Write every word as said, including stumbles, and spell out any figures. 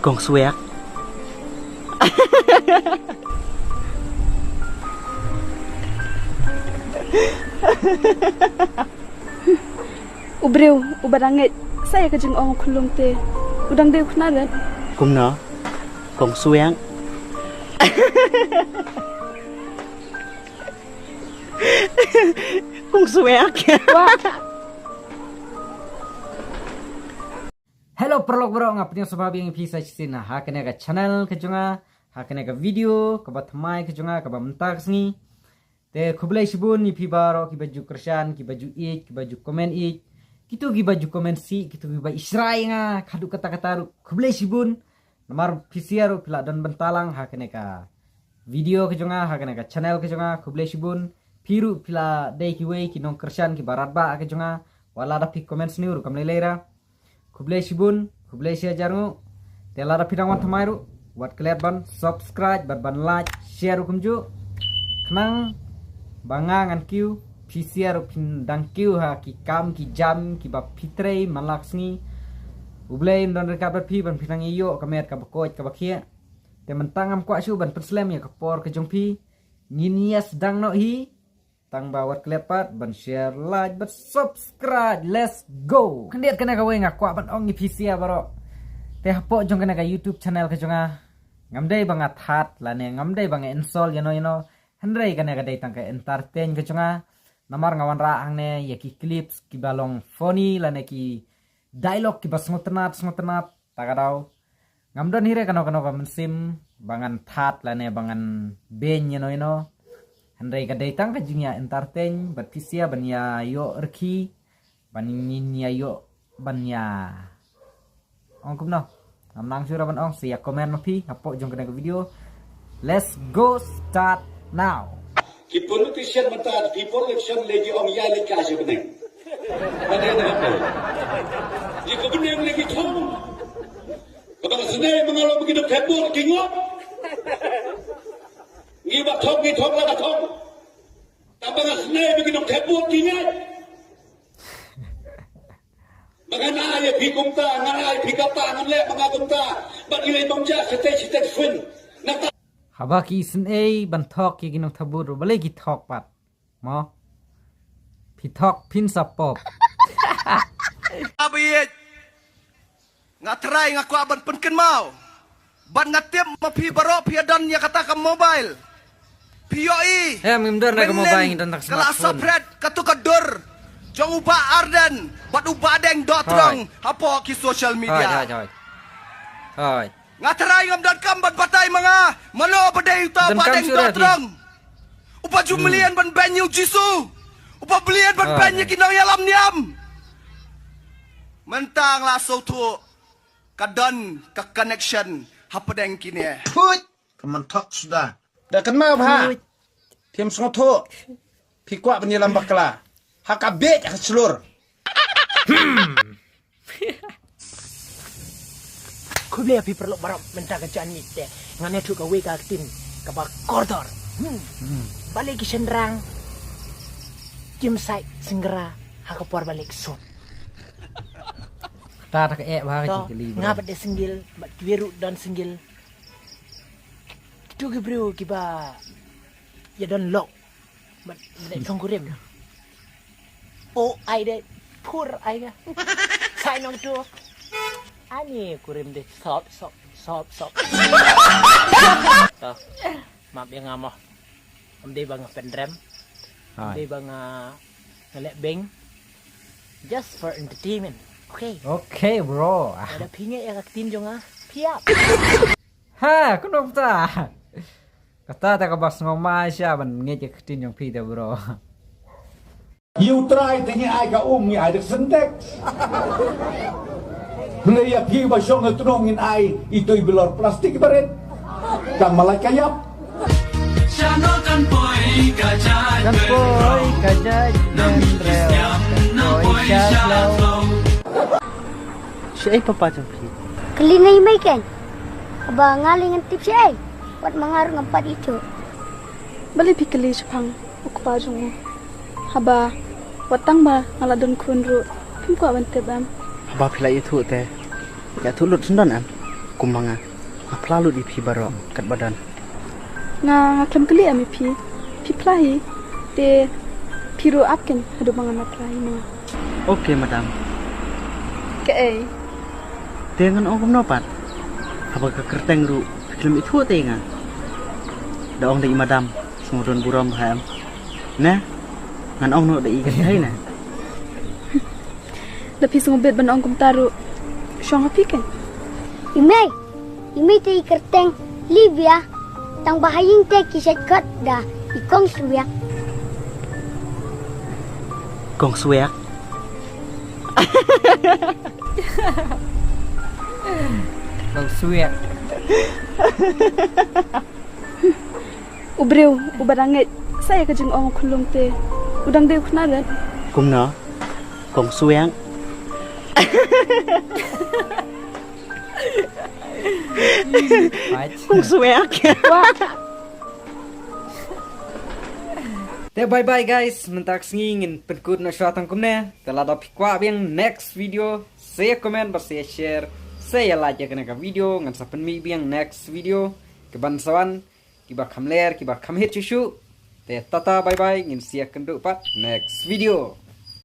Kong Swiak. U briew uba dang ngeit sa ïa ka jingong u khyllung te u dang dei u khynnah rit. Kumno? Kong Swiak. Kong Swiak. Wah. Hello paralok baroh, nga pdiang sngewbha biang ïa phi sa shisien ha kane ka channel ka jong nga, ha kane ka video kaba thymmai ka jong nga kaba mynta ka sngi. Te khublei shibun ïa phi baroh kiba ju kyrshan, kiba ju ïeit, kiba ju comment ïeit, kito kiba ju comment sih, kito kiba ïeit ïa nga haduh katta katta ruh, khublei shibun. Namar phi sha ruh phi la don bynta lang ha kane ka video ka jong nga, ha kane ka channel ka jong nga, khublei shibun. Phi ruh phi la dei kiwei ki nongkyrshan kiba radbah ka jong nga, wat lada phi comment sniew ruh kam lei lei ra. Khublei shibun, khublei shi hajar nguh. Te lada phi dang wan thymmai ruh, wat klet ban subscribe bad ban like, share ruh kumjuh. Khnang ba nga ngan kiew, phi sha ruh phin dang kiew ha ki kam ki jam kiba phi trei man la ka sngi. U Blei un don ryngkat bad phi ban phin nang ïoh ka met kaba koit kaba khiah. Te mynta ngam kwah shuh ban pynslem ïa ka por ka jong phi. Ngin ïa sdang noh hi. Tang ba wat klet pat ban share, like bad subscribe. Let's go. Khyndiat kane kawei nga kwah ban ong ïa phi sha baroh. Te hapoh jong kane ka YouTube channel ka jong nga, ngam dei ba nga that lane ngam dei ba nga insult ïano ïano. Hynrei kane ka dei tang ka entertain ka jong nga. Namar nga wanrah hangne ïa ki clips kiba long funny lane ki dialogue kiba sngewtynnat sngewtynnat. Ta ka daw ngam don hi re kano kano ka mynsiem ba ngan that lane ba ngan beiñ ïano ïano. Hynrei ka dei tang ka jingïa entertain bad phi sha ban ïa ïoh rkhie, ban ngin ïa ïoh ban ïa ong kumno. Ngam nang shuh ra ban ong, sa ïa comment ma phi hapoh jong kane ka video. Let's go start now. Ki politician mynta, ki politician lei ki ong ïa lei ka sha bneng. Ba dei na ka poi. Ïa ka bneng lei ki thong. Kaba nga sngew ma nga long ba ki duk thep bur ki ngop. Ngi ba thok ngi thok la ka thong. Kaba nga sngew ba ki duk thep bur ki ngop. Ba ngan ai ïa phi kumta, ngan ai phi kata, ngan leh ba nga kumta. Bad ngi lei bam ja shatei shatei fin. Nangta. Haba ki sngew ban thok ïa ki nongthep bur ruh balei ki thok pat. Mo. Phi thok phin sa pop. Abiet. Nga trai nga kwah ban pynkynmaw. Ban nga tip ma phi baroh phi don ïa kata ka mobile. Phi ïohi. Em, ngim don ka mobile, ngi don ka smartphone. Ka la separate katu ka dur jong u Bah Ardent bad u Bah Deng Dohtdong hapoh ki social media. Hoi, hoi, hoi. Hoi. Nga trai ngam donkam ban batai ma nga. Mano ba dei uta u Bah Deng Dohtdong. Uba ju mlien ban beiñ ïa u Jisu. Uba mlien ban beiñ ïa ki nongïalam niam. Mynta nga la sngewthuh ka don ka connection hapdeng kine. Phuit, ka man thok suda. Da kynmaw bha. Phim sngewthuh. Phi kwah ban ïalam bakla ha ka bieit ha ka shlur. Khublei ïa phi paralok baroh, mynta ka janmiet te ngan ïathuh kawei ka ktien kaba kordor. Hmm. Balei ki shynrang kim sait syngra ha ka por ba leit suk? Kata ta ka eh bha ka jingkylli. Nga bad de single, bad kiwei ruh don single. Kitu ki briew kiba ïa don lok. Bad de thong kurim. O ai de pur ai ga. Sai nong tu. Ani kurim de sop sop sop sop. Map ïa nga mo. Am dei ba nga pynrem. Am dei ba nga leh beng. Just for entertainment. Okay. Okay, bro. Ada phi ngeit ïa ka ktien jong nga. Phi ap. Ha, kumno kata? Kata ta kaba sngewmai sha ban ngeit ïa ka ktien jong phi te, bro. Ïa U Trai te ngi ai ka um, ngi ai da ka syntex. Hynrei ïa phi ba shong ha tnum ngin ai itu i bilor plastik ba rit. Tang malai ka ïap. Shano kan poi ka jait. Kan poi ka jait. Kan poi sha. Shaei papa jong phi? Kylli na i mei ken. Haba nga lei ngan tip shaei. Wat ma nga ruh ngam pat ithuh. Balei phi kylli shaphang u kpa jong u? Haba wat tang ba nga la don khun ruh phim kwah ban tip em? Haba phi la ithuh te, ïathuh lut sngewdon em? Kum ma nga, nga phla lut ïa phi baroh katba don. Nga, nga khlem kylli em ïa phi. Phi phla hi. Te phi ruh ap kein haduh ba ngan phla hi ma nga. Okay madam. Kaei? Te ngan ong kumno pat? Haba ka kyrteng ruh phi khlem ithuh te ïa nga. Da ong da i madam, sngewdon burom bha em. Ne? Ngan ong noh da i kynthei ne? Da phi sngewbit ban ong kumta ruh, shong ha phi kein. I mei, i mei te i kyrteng Livia. Tang ba ha ïing te ki shait khot da i Kong Swiak. Kong Swiak? Kong Swiak. U briew uba dang ngeit sa ïa ka jingong u khyllung te u dang dei u khynnah rit. Kumno? Kong Swiak? Kong Swiak? Wah. Te bye bye guys, mynta ka sngi ngin pynkut noh shuwa tang kumne. Te lada phi kwah biang next video, sa comment bad sa share, sa like ïa kane ka video, ngan sa pynmih biang next video. Ki ban sa wan, kiba kham ler, kiba kham hit shuh shuh. Te tata bye bye, ngin sa ïakynduh pat next video.